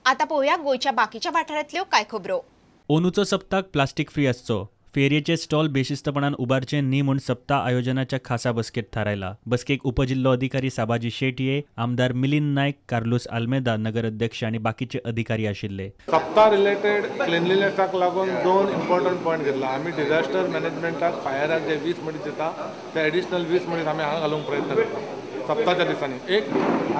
आतां पळोवया गोंयच्या बाकीच्या वाठारांतल्यो कांय खबरो. ओनूचो सप्ताक प्लास्टीक फ्री आसचो. फेरयेचे स्टॉल बेशिस्तपणान उबारचे न्ही म्हूण सप्ता आयोजनाच्या खासा बसकेत थारायला. बसकेक उपजिल्लो अधिकारी साबाजी शेटये, आमदार मिलिंद नायक, कार्लूस आल्मेदा, नगर अध्यक्ष आनी बाकीचे अधिकारी आशिल्ले. सप्ता रिलेटेड क्लिनलीनेसाक लागून दोन इम्पॉर्टंट पॉयंट घेतला. आमी डिझास्टर मॅनेजमेंटाक फायराक जे 20 मनीस दिता ते एडिशनल 20 मनीस आमी हांगा घालूंक प्रयत्न करता सप्ताच्या दिसांनी. एक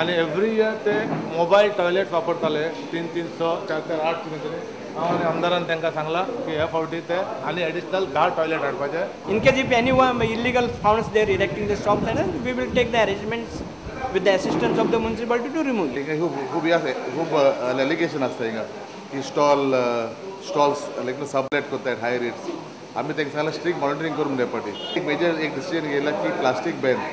आनी एवरी इयर ते मोबायल टॉयलेट्स वापरताले 3 3 6 4 4 8 3. हांव आनी आमदारान तांकां सांगलां की ह्या फावटी ते आनी एडिशनल 10 टॉयलेट हाडपाचे. In case if any illegal founds there erecting the shops and we will take the arrangements with the assistance of the municipality to remove. खूब खूब खूब एलिगेशन आसता हिंगा की स्टॉल्स लायक सबलेट करतात हाय रेट्स. आमी तांकां सांगलां स्ट्रिक्ट मॉनिटरींग करूंक जाय फावटी. एक मेजर एक डिसिजन घेयला की प्लास्टीक बॅन.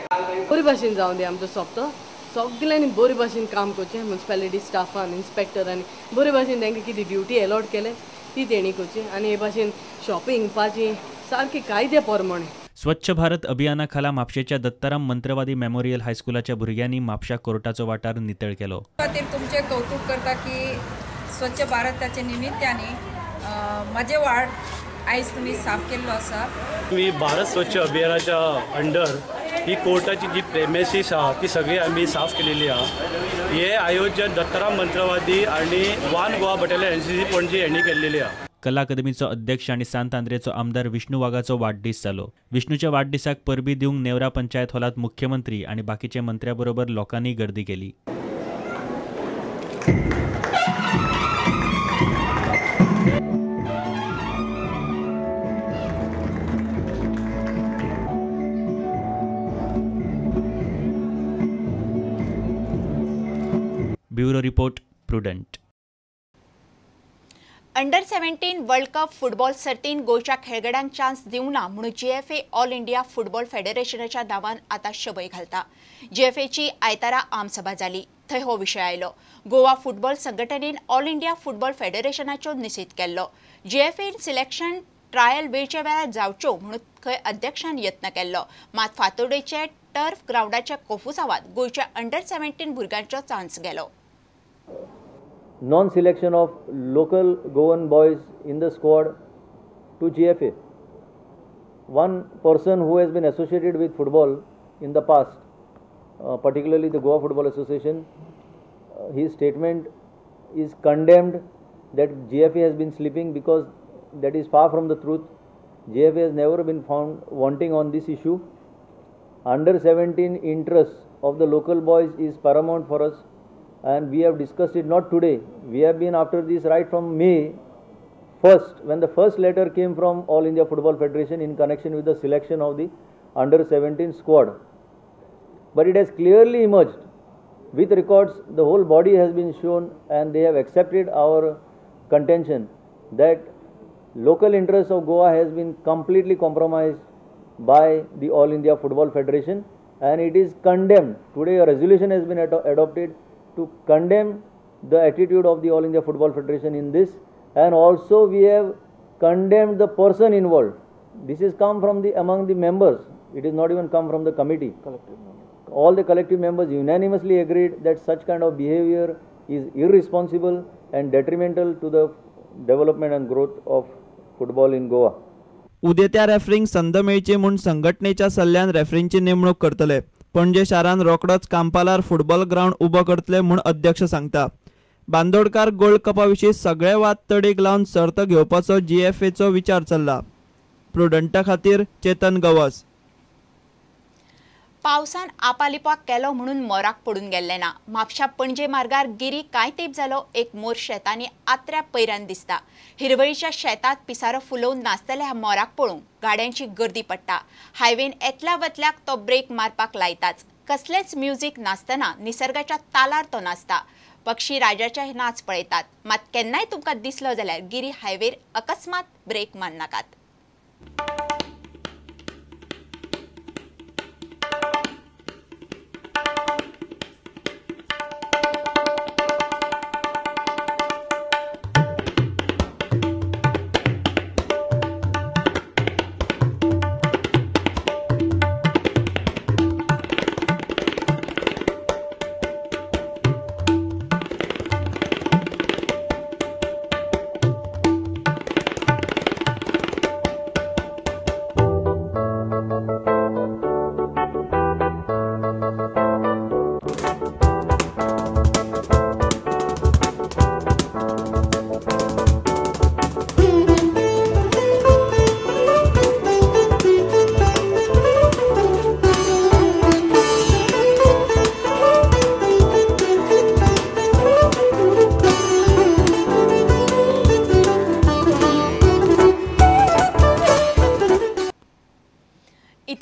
बरी भाशेन जावं दी आमचो सोंपतो सगल्यांनी बरे भाशेन काम करचें. म्युनिसिपालिटी स्टाफान इन्स्पेक्टरांनी बरे भाशेन तांकां कितें ड्युटी एलॉट केले ती तेणी करची आनी हे भाशेन शॉपिंग पाची सारकी कायद्या प्रमाणे. स्वच्छ भारत अभियाना खाला म्हापशेच्या दत्ताराम मंत्रवादी मेमोरियल हायस्कुलाच्या भुरग्यांनी म्हापशा कोर्टाचो वाठार नितळ केलो. खातीर तुमचें कौतुक करता की स्वच्छ भारताचे निमित्ताने म्हजें वार्ड आयज तुमी साफ केल्लो आसा. तुमी भारत स्वच्छ अभियानाच्या अंडर ही कोर्टाची जी प्रेमेसीस आहा ती सगळी आमी साफ केलेली आहा. हे आयोजन दत्ताराम मंत्रवादी आनी one Goa battalion NCC Panaji हांणी केल्लेली आहा. कला अकादमीचो अध्यक्ष आनी सांत आंद्रेचो आमदार विष्णू वाघाचो वाडदीस जालो. विष्णूच्या वाडदिसाक परबी दिवंक नेवरा पंचायत हॉलांत मुख्यमंत्री आनी बाकीचे मंत्र्या बरोबर लोकांनी गर्दी केली. Bureau report, Prudent. Under 17 world cup football सर्तीन गोंयच्या खेळगड्यांक चान्स दिवंक ना म्हणून जीएफए ऑल इंडिया फुटबॉल फेडरेशनाच्या दावान आतां शबय घालता. जीएफएची आयतारा आमसभा जाली, थंय हो विशय आयलो. गोवा फुटबॉल संघटनेन ऑल इंडिया फुटबॉल फेडरेशनाचो निषेध केल्लो. जीएफएन सिलेक्शन ट्रायल वेळच्या वेळार जावच्यो म्हणून खंय अध्यक्षान यत्न केल्लो. मात फातोडेचे टर्फ ग्रावंडाच्या कोफुसावात गोंयच्या अंडर 17 भुरग्यांचो चान्स गेलो. Non-selection of local Goan boys in the squad to GFA. One person who has been associated with football in the past, particularly the Goa Football Association, his statement is condemned that GFA has been sleeping, because that is far from the truth. GFA has never been found wanting on this issue. Under 17 interest of the local boys is paramount for us, and we have discussed it not today. We have been after this right from May 1st, when the first letter came from All India Football Federation in connection with the selection of the under 17 squad. But it has clearly emerged with records, the whole body has been shown and they have accepted our contention that local interest of Goa has been completely compromised by the All India Football Federation, and it is condemned. Today a resolution has been adopted to condemn the attitude of the All India Football Federation in this, and also we have condemned the person involved. This is come from the among the members, it is not even come from the committee. All the collective members unanimously agreed that such kind of behavior is irresponsible and detrimental to the development and growth of football in Goa. उदेत्या रेफरींक संद मेळची म्हूण संघटनेच्या सल्ल्यान रेफरींची नेमणूक करतले. पणजे शारान रोखडोच कांपालार football ground उबो करतले म्हूण अध्यक्ष सांगता. बांदोडकार गोल्ड कपा विशीं सगळे वाद तडीक लावन सर्त घेवपाचो जीएफएचो विचार चल्ला. प्रुडंटा खातीर चेतन गवस. पावसान आपालिपाक केलो म्हणून मोराक पडून गेल्ले ना. म्हापशा पणजे मार्गार गिरी कांय तेंप जालो एक मोर शेतांनी आत्र्या पयरान दिसता. हिरवळीच्या शेतांत पिसारो फुलोवन नाचतल्या ह्या मोराक पळोवंक गाड्यांची गर्दी पडटा. हायवेन येतल्या वतल्याक तो ब्रेक मारपाक लायताच. कसलेंच म्युजीक नासतना निसर्गाच्या तालार तो नाचता. पक्षी राजाचे नाच पळयतात. मात केन्नाय तुमकां दिसलो जाल्यार गिरी हायवेर अकस्मात ब्रेक मारनाकात.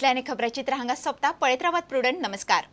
इतल्याने खबराचित्र हांगा सोंपता. पळयत रावात प्रुडंट. नमस्कार.